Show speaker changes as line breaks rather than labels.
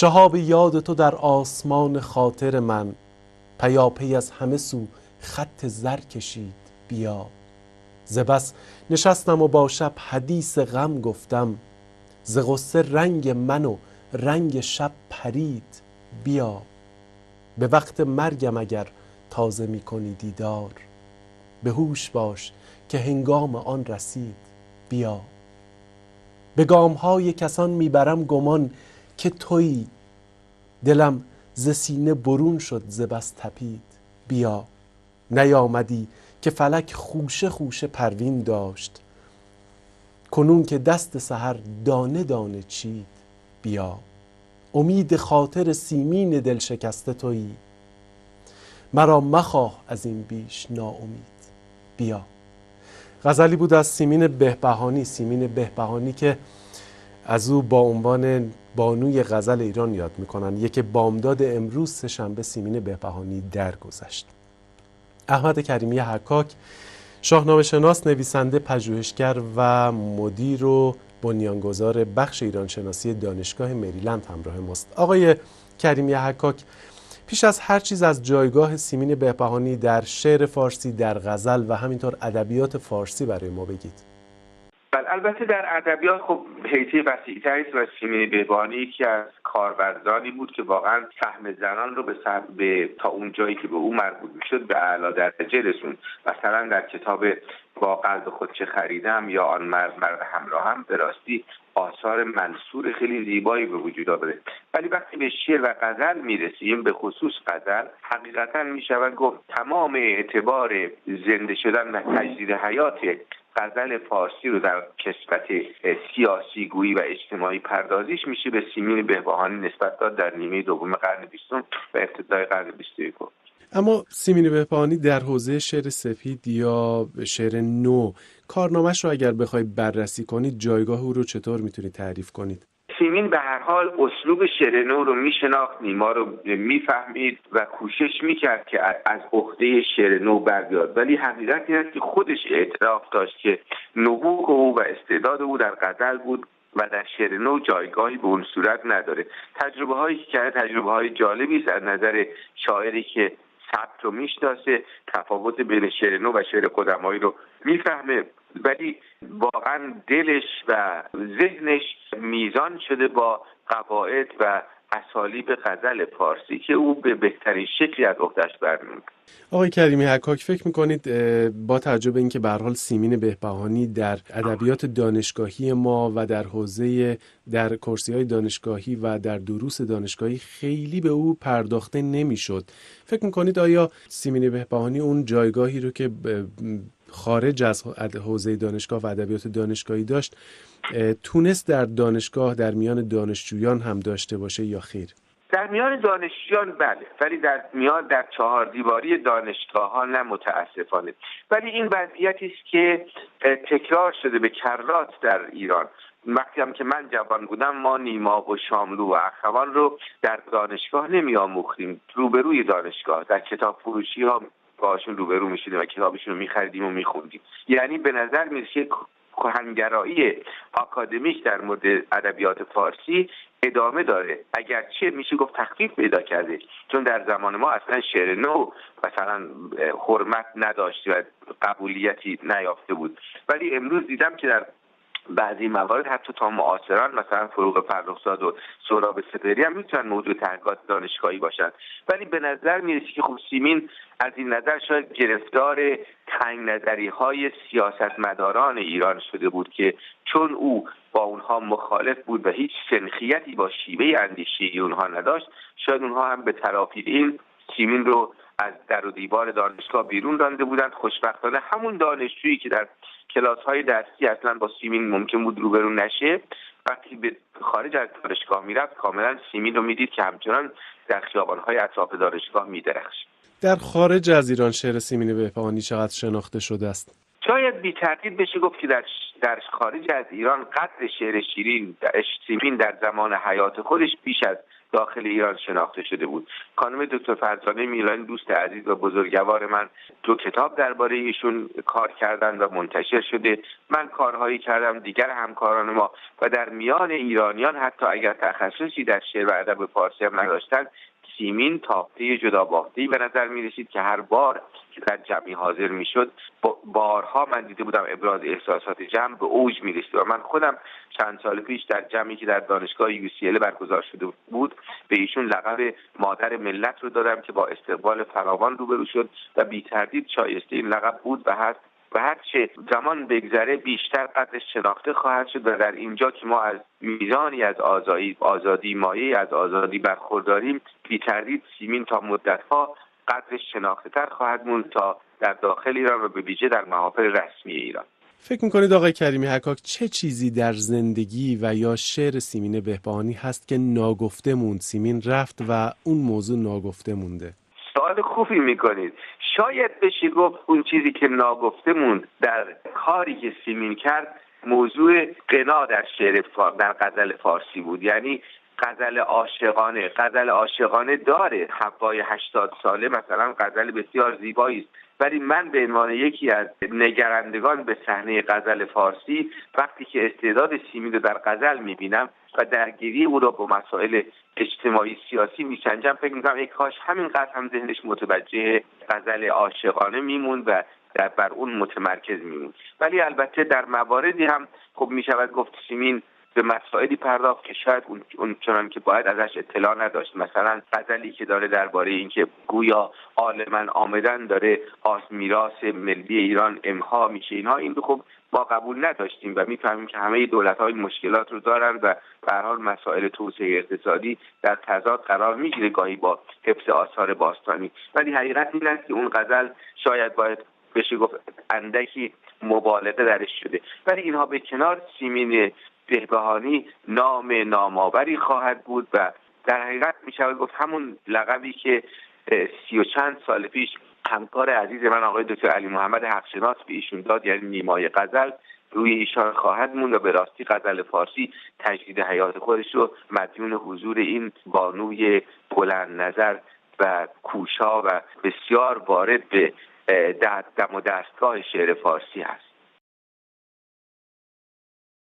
شهاب یاد تو در آسمان خاطر من، پیاپی از همه سو خط زر کشید بیا. ز بس نشستم و با شب حدیث غم گفتم، ز غصه رنگ من و رنگ شب پرید بیا. به وقت مرگم اگر تازه می کنی دیدار، به هوش باش که هنگام آن رسید بیا. به گام‌های کسان میبرم گمان که تویی، دلم ز سینه برون شد ز بس تپید بیا. نیامدی که فلک خوشه خوشه پروین داشت، کنون که دست سحر دانه دانه چید بیا. امید خاطر سیمین دل شکسته تویی، مرا مخواه از این بیش ناامید بیا. غزلی بود از سیمین بهبهانی، سیمین بهبهانی که از او با عنوان بانوی غزل ایران یاد میکنن. یک بامداد امروز سه‌شنبه سیمین بهبهانی درگذشت. احمد کریمی حکاک، شاهنامه شناس، نویسنده، پژوهشگر و مدیر و بنیانگذار بخش ایرانشناسی دانشگاه مریلند همراه ماست. آقای کریمی حکاک، پیش از هر چیز از جایگاه سیمین بهبهانی در شعر فارسی، در غزل و همینطور ادبیات فارسی برای ما بگید.
بله، البته در ادبیات خب حیطه وسیع‌تری است و سیمین بهبهانی یکی از کارورزانی بود که واقعا سهم زنان رو به تا اون جایی که به او مربوط می‌شد به اعلی درجه رسوند. مثلا در کتاب با قلب خود چه خریدم یا آن مرد مرد همراهم به راستی آثار منثور خیلی زیبایی به وجود آورده. ولی وقتی به شعر و غزل می‌رسیم، به خصوص غزل، حقیقتاً می‌شود گفت تمام اعتبار زنده شدن و تجدید حیات غزل فارسی رو در کسبت سیاسی گویی و اجتماعی پردازیش میشه به سیمین بهبهانی نسبت داد در نیمه دوم قرن بیستم و ابتدای قرن 21.
اما سیمین بهبهانی در حوزه شعر سپید یا شعر نو، کارنامه‌اش رو اگر بخوای بررسی کنید، جایگاه او رو چطور میتونید تعریف کنید؟
سیمین به هر حال اسلوب شعر نو رو میشناخت، نیما رو میفهمید و کوشش میکرد که از عهده شعر نو بر بیاد، ولی حقیقت این است که خودش اعتراف داشت که نبوغ او و استعداد او در غزل بود و در شعر نو جایگاهی به اون صورت نداره. تجربه هایی که کرده تجربه های جالبی است از نظر شاعری که سبک رو میشناسه، تفاوت بین شعر نو و شعر قدمایی رو میفهمه، ولی واقعا دلش و ذهنش میزان شده با قواعد و اسالیب غزل فارسی که او به بهترین شکلی از عهده‌اش برمیاد.
آقای کریمی حکاک، فکر می‌کنید با توجه به اینکه به هر حال سیمین بهبهانی در ادبیات دانشگاهی ما و در حوزه در کرسی‌های دانشگاهی و در دروس دانشگاهی خیلی به او پرداخته نمی‌شد، فکر می‌کنید آیا سیمین بهبهانی اون جایگاهی رو که خارج از حوزه دانشگاه و ادبیات دانشگاهی داشت تونست در دانشگاه در میان دانشجویان هم داشته باشه یا خیر؟
در میان دانشجویان بله، ولی در چهار دیواری دانشگاه ها نه متاسفانه. ولی این وضعیتی است که تکرار شده به کرات در ایران. وقتی هم که من جوان بودم ما نیما و شاملو و اخوان رو در دانشگاه نمی آموختیم، روبروی دانشگاه در کتاب فروشی ها باشون روبرو میشدیم و کتابشون رو میخریدیم و میخوندیم. یعنی به نظر میرسه کهنگرایی آکادمیک در مورد ادبیات فارسی ادامه داره، اگرچه میشه گفت تخفیف پیدا کرده، چون در زمان ما اصلا شعر نو مثلا حرمت نداشت و قبولیتی نیافته بود. ولی امروز دیدم که در بعضی موارد حتی تا معاصران مثلا فروغ فرخزاد و سهراب سپهری هم میتونن موضوع تحقیقات دانشگاهی باشن. ولی به نظر میرسه که خب سیمین از این نظر شاید گرفتار تنگ نظری‌های سیاستمداران ایران شده بود که چون او با اونها مخالف بود و هیچ سنخیتی با شیوه اندیشی اونها نداشت، شاید اونها هم به تلافی این سیمین رو از در و دیوار دانشگاه بیرون رانده بودند. خوشبختانه همون دانشجویی که در کلاس‌های درسی اصلا با سیمین ممکن بود روبرو نشه، وقتی به خارج از دانشگاه میرفت کاملا سیمین رو میدید که همچنان در خیابان‌های اطراف دانشگاه میدرخشید.
در خارج از ایران شعر سیمین بهبهانی چقدر شناخته شده است؟
شاید بی تردید بشه گفت که در خارج از ایران قدر شعر شیرین سیمین در زمان حیات خودش بیش از داخل ایران شناخته شده بود. خانم دکتر فرزانه میلانی دوست عزیز و بزرگوار من 2 کتاب درباره ایشون کار کردن و منتشر شده. من کارهایی کردم، دیگر همکاران ما و در میان ایرانیان حتی اگر تخصصی در شعر و ادب فارسی هم نداشتن، سیمین تافته جدا بافته‌ای به نظر می‌رسید که هر بار که در جمعی حاضر می‌شد، بارها من دیده بودم ابراز احساسات جمع به اوج می‌رسید و من خودم چند سال پیش در جمعی که در دانشگاه UCLA برگزار شده بود به ایشون لقب مادر ملت رو دادم که با استقبال فراوان روبرو شد و بی تردید شایسته این لقب بود و هست و هر چه زمان بگذره بیشتر قدرش شناخته خواهد شد و در اینجا که ما از میزانی از آزادی مایه از آزادی برخورداریم، بی تردید سیمین تا مدت‌ها قدرش شناخته تر خواهد موند تا در داخل ایران و به ویژه در محافل رسمی ایران.
فکر می‌کنید آقای کریمی حکاک چه چیزی در زندگی و یا شعر سیمین بهبهانی هست که ناگفته موند؟ سیمین رفت و اون موضوع ناگفته مونده.
سوال خوبی می‌کنید. شاید بشه گفت اون چیزی که ناگفته موند در کاری که سیمین کرد موضوع غنا در شعر در غزل فارسی بود، یعنی غزل عاشقانه. غزل عاشقانه داره حوای 80 ساله مثلا غزل بسیار زیبایی است، ولی من به عنوان یکی از نگرندگان به صحنه غزل فارسی وقتی که استعداد سیمین رو در غزل می‌بینم و درگیری او را با مسائل اجتماعی سیاسی می‌سنجم، فکر می‌کنم ای کاش همینقدر هم ذهنش متوجه غزل عاشقانه می‌موند و بر اون متمرکز می‌موند. ولی البته در مواردی هم خب می‌شود گفت سیمین به مسائلی پرداخت که شاید اون چنان که باید ازش اطلاع نداشت. مثلا غزلی که داره درباره اینکه گویا آل من آمدن داره میراث ملی ایران امحا میشه، این رو خب ما قبول نداشتیم و میفهمیم که همه دولت‌ها این مشکلات رو دارن و به هر حال مسائل توسعه اقتصادی در تضاد قرار میگیره گاهی با حفظ آثار باستانی. ولی حقیقت این است که اون غزل شاید باید بشه گفت اندکی مبالغه درش شده. ولی اینها به کنار، سیمین بهبهانی نام نامآوری خواهد بود و در حقیقت میشود گفت همون لقبی که 30 و چند سال پیش همکار عزیز من آقای دکتر علی محمد حقشناس به ایشون داد، یعنی نیمای غزل، روی ایشان خواهد موند و به راستی غزل فارسی تجدید حیات خودش رو مدیون حضور این بانوی بلند نظر و کوشا و بسیار وارد به دم و دستگاه شعر فارسی هست.